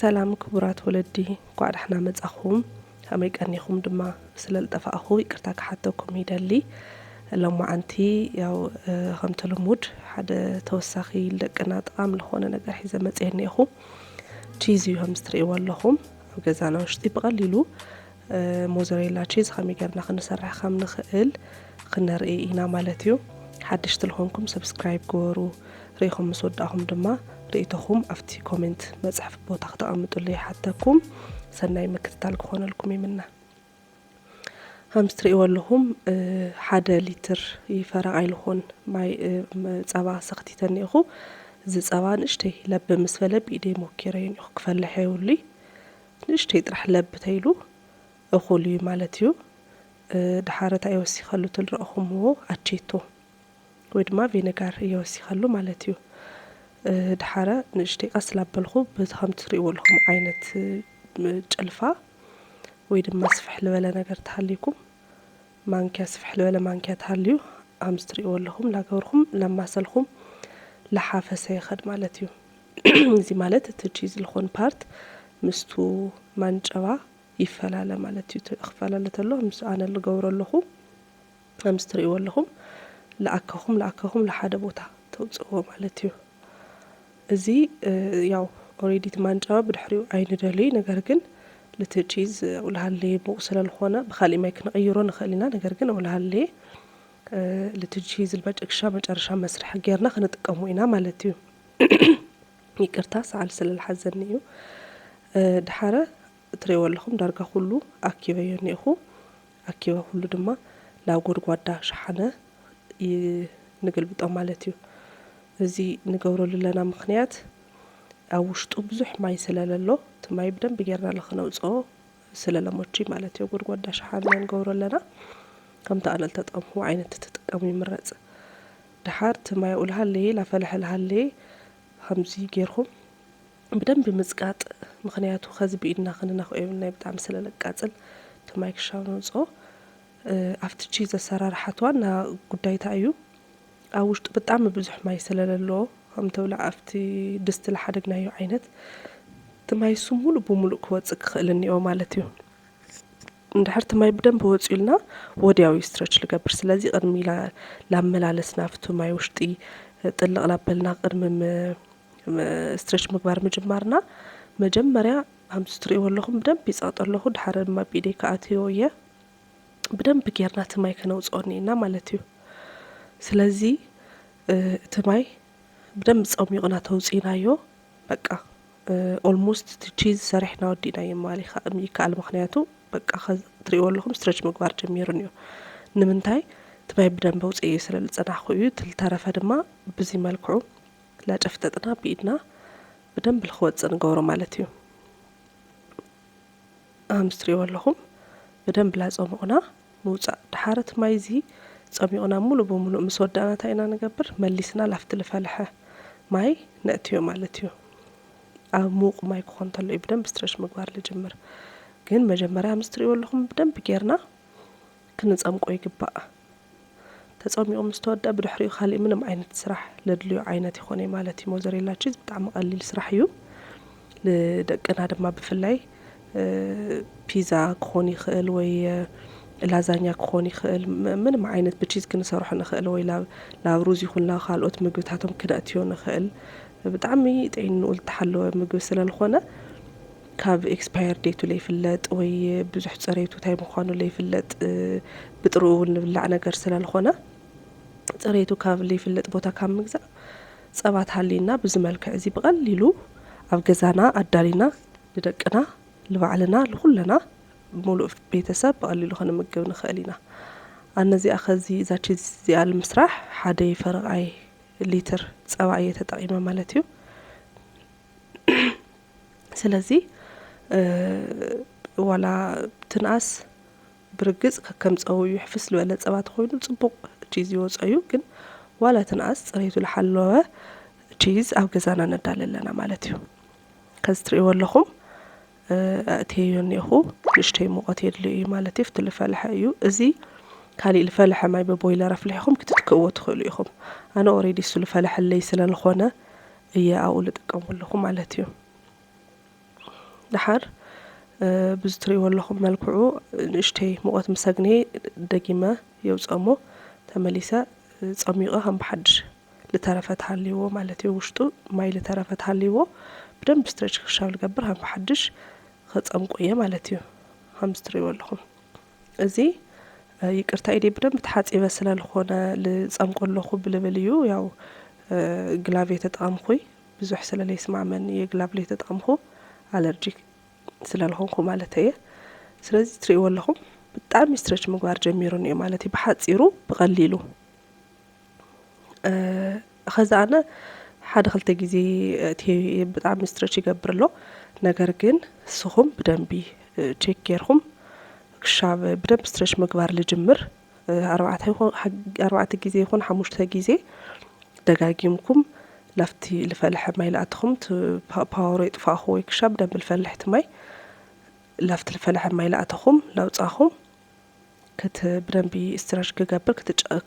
ሰላም ክቡራት ወለዲ፣ እንኳዕ ደሕና መጻኹም። ከመይ ቀኒኹም ድማ ስለ ዝጠፋእኹ ይቅርታ ክሓተኩም ይደሊ። ሎማዓንቲ ያው፣ እ፣ ከምቲ ልሙድ ሓደ ተወሳኺ ንደቅና ጠቓሚ ዝኾነ ነገር ሒዘ መጽየ እኒኤኹ። ቺዝ እዩ፣ ከም እትርእይዎ ኣለኹም። ኣብ ገዛና ውሽጢ ብቐሊሉ፣ እ፣ ሞዘሬላ ቺዝ ከመይ ጌርና ክንሰርሕ ከም ንኽእል ክነርኢ ኢና ማለት እዩ። ሓደሽቲ ዝኾንኩም ሰብስክራይብ ግበሩ። ርኢኹም ምስ ወዳእኹም ድማ ርእይቶኹም ኣብቲ ኮሜንት መጽሐፊ ቦታ ክተቐምጡሉ ይሓተኩም። ሰናይ ምክትታል ክኾነልኩም ይምነ። ከምዚ ትርእይዎ ኣለኹም፣ እ፣ ሓደ ሊትር ይፈረቕ ኣይልኾን ማይ፣ እ፣ ም-፣ ጸባ ሰኽቲተ እኒኤኹ። እዚ ጸባ ንእሽተይ ለብ ምስ በለ ብኢደይ ሞኪረዮ እኒኤኹ። ክፈልሕ የብሉይ። ንእሽተይ ጥራሕ ለብ ተይሉ እኹል እዩ ማለት እዩ። እ፣ ድሓረ እንታይ እየ ወሲኸሉ ትል ረእኹምዎ ኣቼቶ ወይ ድማ ቬነጋር እየ ወሲኸሉ ማለት እዩ። እ፣ ድሓረ ንእሽተይ ቀስ ላበልኹ በቲ ከምቲ ትርእይዎ ኣለኹም ዓይነት፣ እ፣ ጭልፋ ወይ ድማ ስፍሕ ልበለ ነገር ተሃልይኩም፣ ማንኪያ፣ ስፍሕ ልበለ ማንኪያ ተሃልዩ፣ ከምዚ ትርእይዎ ኣለኹም ላገበርኩም ለማሰልኩም ለሓፈሰ ይኸድ ማለት እዩ። እዚ ማለት እቲ ቺዝ ልኾን ፓርት ምስቱ ማንጨባ ይፈላለ ማለት እዩ። እቲ ክፈላለ ተሎ ምስ ኣነ ልገብሮ ኣለኹ፣ ከምዚ ትርእይዎ ኣለኹም፣ ለኣከኹም፣ ለኣከኹም ለሓደ ቦታ ተውፅእዎ ማለት እዩ። እዚ፣ እ፣ ያው ኦሬዲ እቲ ማንጨባ ብድሕሪኡ ኣይንደልይ፣ ነገር ግን ልቲ ቺዝ ውልሃለየ ሙቕ ስለ ልኾነ ብካሊእ ማይ ክንቕይሮ ንኽእል ኢና። ነገር ግን ውልሃለየ፣ እ፣ ልቲ ቺዝ ልመጨረሻ፣ መጨረሻ መስርሒ ጌርና ክንጥቀሙ ኢና ማለት እዩ። ይቅርታ፣ ሰዓል ስለ ልሓዘኒ እዩ። እ፣ ድሓረ እትርእይዎ ኣለኹም ዳርጋ ኩሉ ኣኪበዮ እኒኤኹ። ኣኪበ ኩሉ ድማ ናብ ጎድጓዳ ሸሓነ ይ-፣ ንግልብጦ ማለት እዩ። እዚ ንገብረሉ ለና ምኽንያት ኣብ ውሽጡ ብዙሕ ማይ ስለ ለሎ፣ እቲ ማይ ብደንቢ ጌርና ንኽነውፅኦ ስለ ለሞቺ ማለት እዩ። ጎድጓዳ ሸሓነ ንገብሮ ኣለና። ከምቲ ኣነ ልተጠቀምኩዎ ዓይነት ትጥቀሙ ይምረፅ። ድሓር እቲ ማይ ኣብኡ ልሃለየ፣ ላፈለሐ ልሃለየ፣ ከምዚ ጌርኩም ብደንቢ ምጽቃጥ፣ ምኽንያቱ ኸዚ ብኢድና ክንነኽኦ የብልና፣ ብጣዕሚ ስለ ለቃጽል እቲ ማይ ክሻብ ነውጽኦ። እ፣ ኣብቲ ቺዝ ኣሰራርሓ እቲ ዋና ጉዳይ እንታይ እዩ? ኣብ ውሽጡ ብጣዕሚ ብዙሕ ማይ ስለ ለለዎ፣ ከም ተብሎ ኣብቲ ድስቲ ለሓደግናዮ ዓይነት እቲ ማይ እሱ ሙሉእ ብሙሉእ ክወጽእ ክኽእል እኒኦ ማለት እዩ። እንድሕር እቲ ማይ ብደንቢ ወጺኡልና ወዲያው እዩ ስትረች ልገብር። ስለዚ ቅድሚ ላ-፣ ላመላለስና ኣብቲ ማይ ውሽጢ ጥልቕ ላበልና ቅድሚ ም-፣ ም-፣ ስትረች ምግባር ምጅማርና መጀመርያ ከምዚ ትርእይዎ ኣለኹም ብደንቢ ይጸቕጦ ኣለኹ። ድሓር ድማ ብኢደይ ክኣትዮ እየ። ብደንቢ ጌርና እቲ ማይ ከነውጽኦ እኒኤና ማለት እዩ። ስለዚ፣ እ፣ እቲ ማይ ብደንቢ ጸሚቑና ተውጺእናዮ። በቃ፣ እ፣ ኦልሞስት እቲ ቺዝ ሰሪሕና ወዲእናዮ ምባል ይካ-፣ ይከኣል። ምኽንያቱ በቃ፣ ከዚ ትርእይዎ ኣለኹም ስትረች ምግባር ጀሚሩ እኒኦ። ንምንታይ? እቲ ማይ ብደንቢ ኣውፅኤዮ ስለ ዝጸናሕኩ እዩ። እቲ ዝተረፈ ድማ ብዚ መልክዑ ላጨፍጠጥና ብኢድና ብደንቢ ልክወፅእ ንገብሮ ማለት እዩ። ከምዚ ትርእይዎ ኣለኹም ብደንቢ ላጸሙቕና ምውጻእ። ድሓር እቲ ማይ እዚ ጸሚቑና ሙሉእ ብሙሉእ ምስ ወዳእና እንታይ ኢና ንገብር? መሊስና ላፍቲ ልፈለሐ ማይ ነእትዮ ማለት እዩ። ኣብ ምዉቕ ማይ ክኾን እንተሎ እዩ ብደንቢ ስትረች ምግባር ልጅምር። ግን መጀመርያ ከምዚ ትርእይዎ ኣለኹም ብደንቢ ጌርና ክንጸምቆ ይግባእ። ተጸሚቑ ምስ ተወድአ ብድሕሪኡ ካሊእ ምንም ዓይነት ስራሕ ለድልዮ ዓይነት ይኾነ ማለት እዩ። ሞዘሬላ ቺዝ ብጣዕሚ ቀሊል ስራሕ እዩ። ንደቅና ድማ ብፍላይ፣ እ፣ ፒዛ ክኾን ይኽእል ወይ፣ እ፣ ላዛኛ ክኾን ይኽእል። ም-፣ ምንም ዓይነት ብቺዝ ክንሰርሖ ንኽእል ወይ ላብ፣ ላብ ሩዝ ይኹን ላብ ካልኦት ምግብታቶም ክነእትዮ ንኽእል። ብጣዕሚ ጥዕንኡ ዝተሓለወ ምግቢ ስለ ዝኾነ ካብ ኤክስፓየር ዴቱ ለይፍለጥ ወይ ብዙሕ ጽሬቱ እንታይ ምዃኑ ለይፍለጥ፣ እ፣ ብጥርኡ እውን ንብላዕ ነገር ስለ ዝኾነ ጽሬቱ ካብ ለይፍለጥ ቦታ ካብ ምግዛእ ጸባ ተሃልይና ብዚ መልክዕ እዚ ብቐሊሉ ኣብ ገዛና ኣዳሊና ንደቅና፣ ንባዕልና፣ ንኹልና፣ ሙሉእ ቤተሰብ ብቐሊሉ ክንምግብ ንኽእል ኢና። ኣነ እዚኣ ኸዚ እዛ ቺዝ እዚኣ ንምስራሕ ሓደ ፈረቓይ ሊትር ጸባ እየ ተጠቒመ ማለት እዩ። ስለዚ፣ እ፣ ዋላ ትንኣስ ብርግጽ ከከም ጸውዩ ሕፍስ ዝበለ ጸባ ተኾይኑ ጽቡቕ ቺዝ ይወጾ እዩ፣ ግን ዋላ ትንኣስ ጽሬቱ ዝሓለወ ቺዝ ኣብ ገዛና ነዳሊ ኣለና ማለት እዩ። ከዚ ትርእይዎ ኣለኹም፣ እ፣ ኣእትየዮ እኒኤኹ፣ ንእሽተይ ሙቐት የድልዮ እዩ ማለት እዩ። ፍትሊ ፈልሐ እዩ። እዚ ካሊእ ዝፈለሐ ማይ ብቦይለር ኣፍሊሕኹም ክትትክእዎ ትኽእሉ ኢኹም። ኣነ ኦሬዲ እሱ ዝፈለሐለይ ስለ ዝኾነ እየ ኣብኡ ዝጥቀሙ ኣለኹ ማለት እዩ። ደሓር ብዚ ትሪእዎ ኣለኹም መልክዑ ንእሽተይ ሙቐት ምስ ኣግነየ ደጊመ የውፅኦ እሞ ተመሊሰ ፀሚቐ ከም ብሓድሽ ልተረፈ ተሃልይዎ ማለት እዩ። ውሽጡ ማይ ልተረፈ ተሃልይዎ ብደንብ ስትሬች ክሻብ ልገብር ከም ብሓድሽ ከፀምቁ እየ ማለት እዩ። ከምዚ ትሪእዎ ኣለኹም እዚ ይቅርታ ኢደይ ብደንብ ተሓፂበ ስለ ዝኾነ ልፀምቆ ኣለኹ ብልብል እዩ። ያው ግላቭ የተጠቐምኩይ ብዙሕ ስለ ለይስማዕመኒ እየ ግላቭ ለይተጠቐምኩ ኣለርጂክ ስለ ዝኾንኩ ማለት እየ። ስለዚ ትሪእዎ ኣለኹም ብጣዕሚ ስትሬች ምግባር ጀሚሩ እኒኦ ማለት እዩ። ብሓፂሩ ብቐሊሉ ኸዚ ኣነ ሓደ ክልተ ግዜ እቲ ብጣዕሚ ስትሬች ይገብር ኣሎ። ነገር ግን ንስኹም ብደንቢ ቼክ ጌርኩም ክሻብ ብደንብ ስትሬች ምግባር ልጅምር ኣርባዕተ ግዜ ይኹን ሓሙሽተ ግዜ ደጋጊምኩም ላፍቲ ልፈልሐ ማይ ልኣትኹም ፓወሮ ይጥፋእኹ ወይ ክሻብ ብደንብ ልፈልሕቲ ማይ ላፍቲ ልፈልሐ ማይ ልኣተኹም ለውፃኹም ብደንቢ ስትረች ክገብር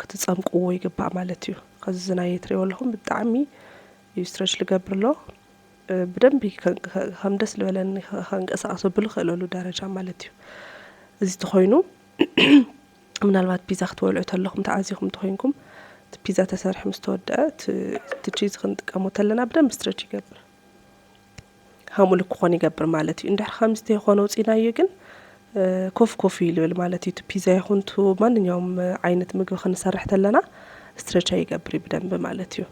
ክትፀምቅዎ ይግባእ ማለት እዩ። ከዚ ዝናየ ትሪእዎ ኣለኹም ብጣዕሚ እዩ ስትረች ልገብር ኣሎ። ብደንቢ ከም ደስ ልበለኒ ከንቀሳቀሶ ብልኽእለሉ ደረጃ ማለት እዩ። እዚ ተኾይኑ ምናልባት ፒዛ ክትበልዑ ተለኹም ተዓዚኹም ተኾይንኩም እቲ ፒዛ ተሰርሒ ምስ ተወደአ እቲ ቺዝ ክንጥቀሞ ተለና ብደንቢ ስትረች ይገብር። ሃምኡ ክኾን ይገብር ማለት እዩ። እንድሕር ከምዚ ተይኮነ ውፂናዮ ግን ኮፍ ኮፍ እዩ ልብል ማለት እዩ። እቲ ፒዛ ይኹን ቱ ማንኛውም ዓይነት ምግቢ ክንሰርሕ ተለና ስትረች ኣይገብር እዩ ብደንብ ማለት እዩ።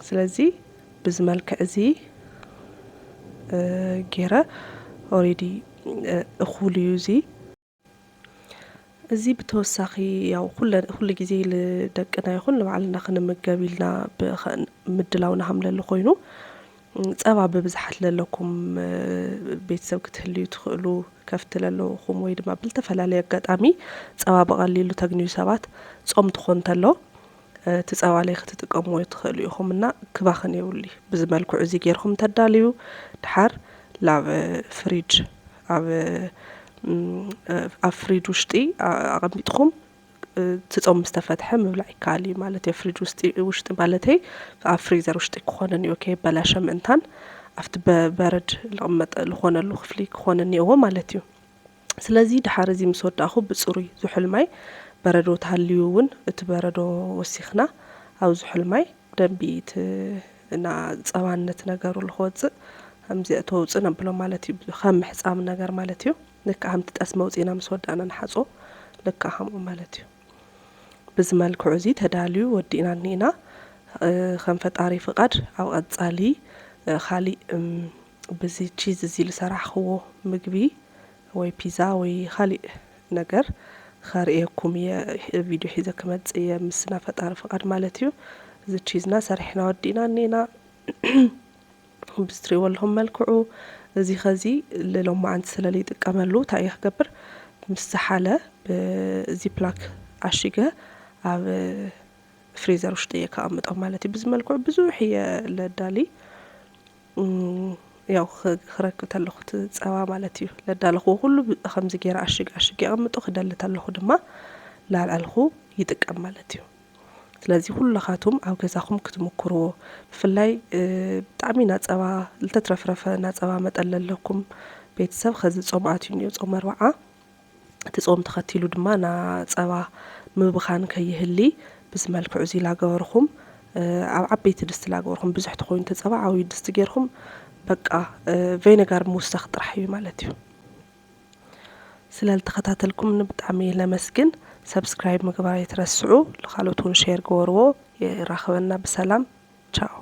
ስለዚ ብዚ መልክዕ እዚ ገይረ ኦሬዲ እኹል እዩ እዚ እዚ ብተወሳኺ ያው ኩለ ኩሉ ግዜ ንደቅና ይኹን ንባዕልና ክንምገብ ኢልና ምድላው ንሃምለሉ ኮይኑ ጸባ ብብዝሓት ለለኩም ቤተሰብ ክትህልዩ ትኽእሉ ከፍቲ ለለኹም ወይ ድማ ብልተፈላለየ ኣጋጣሚ ጸባ ብቐሊሉ ተግንዩ ሰባት ጾም ትኾን ተሎ እቲ ጸባ ላይ ክትጥቀምዎ ትኽእሉ ኢኹም እና ክባኽን የብሉ ብዚ መልክዑ እዚ ጌርኩም ተዳልዩ ድሓር ላብ ፍሪጅ ኣብ ኣብ ፍሪጅ ውሽጢ ኣቐሚጥኹም እቲ ጾም ምስ ተፈትሐ ምብላዕ ይከኣል እዩ ማለት እዩ። ፍሪጅ ውስጢ ውሽጢ ማለተይ ኣብ ፍሪዘር ውሽጢ ክኾን እኒኦ ከይበላሸ ምእንታን ኣብቲ በረድ ልቕመጥ ልኾነሉ ክፍሊ ክኾን እኒኦዎ ማለት እዩ። ስለዚ ድሓር እዚ ምስ ወዳእኹ ብፅሩይ ዝሑል ማይ በረዶ ተሃልዩ እውን እቲ በረዶ ወሲኽና ኣብ ዝሑል ማይ ብደንቢ እቲ እና ጸባነት ነገሩ ልክወጽእ ከምዚ ተውጽእ ነብሎ ማለት እዩ። ከም ምሕጻብ ነገር ማለት እዩ። ልክዕ ከምቲ ጠስሚ ኣውጺእና ምስ ወዳእና ንሓጽቦ ልክዕ ከምኡ ማለት እዩ። ብዚ መልክዑ እዚ ተዳልዩ ወዲእና እኒእና። ከም ፈጣሪ ፍቃድ ኣብ ቀጻሊ ካሊእ ብዚ ቺዝ እዚ ዝሰራሕክዎ ምግቢ ወይ ፒዛ ወይ ካሊእ ነገር ከርእየኩም እየ። ቪድዮ ሒዘ ክመጽእ እየ ምስ ናይ ፈጣሪ ፍቃድ ማለት እዩ። እዚ ቺዝና ሰሪሕና ወዲእና እኒእና። ብዚ ትሪእዎ ኣለኹም መልክዑ እዚ ኸዚ ልሎማዓንቲ ስለ ልይጥቀመሉ እንታይ እየ ክገብር ምስ ዝሓለ ብዚፕላክ ዓሺገ ኣብ ፍሪዘር ውሽጢ እየ ከቐምጦ ማለት እዩ። ብዚ መልክዑ ብዙሕ እየ ለዳሊ ያው ክረክብ ተለኹ እቲ ፀባ ማለት እዩ። ለዳለኹዎ ኩሉ ከምዚ ገይረ ኣሽግ ኣሽግ የቐምጦ ክደሊ ተለኹ ድማ ላልኣልኹ ይጥቀም ማለት እዩ። ስለዚ ኩለኻቱም ኣብ ገዛኹም ክትምክርዎ ብፍላይ ብጣዕሚ ናፀባ ልተትረፍረፈ ናፀባ መጠን ለለኩም ቤተሰብ ኸዚ ጾም ኣትዩ እኒኦ ጾም ኣርባዓ እቲ ጾም ተኸቲሉ ድማ ናፀባ ምብኻን ከይህሊ ብዚ መልክዑ እዚ ላገበርኹም ኣብ ዓበይቲ ድስቲ ላገበርኹም ብዙሕ ተኾይኑ ተፀባ ዓብዩ ድስቲ ጌርኩም በቃ ቬነጋር ምውሳኽ ጥራሕ እዩ ማለት እዩ። ስለ ልተኸታተልኩም ብጣዕሚ ለመስግን። ሰብስክራይብ ምግባር ኣይትረስዑ። ልኻልኦት እውን ሼር ግበርዎ። የራኽበና ብሰላም። ቻው።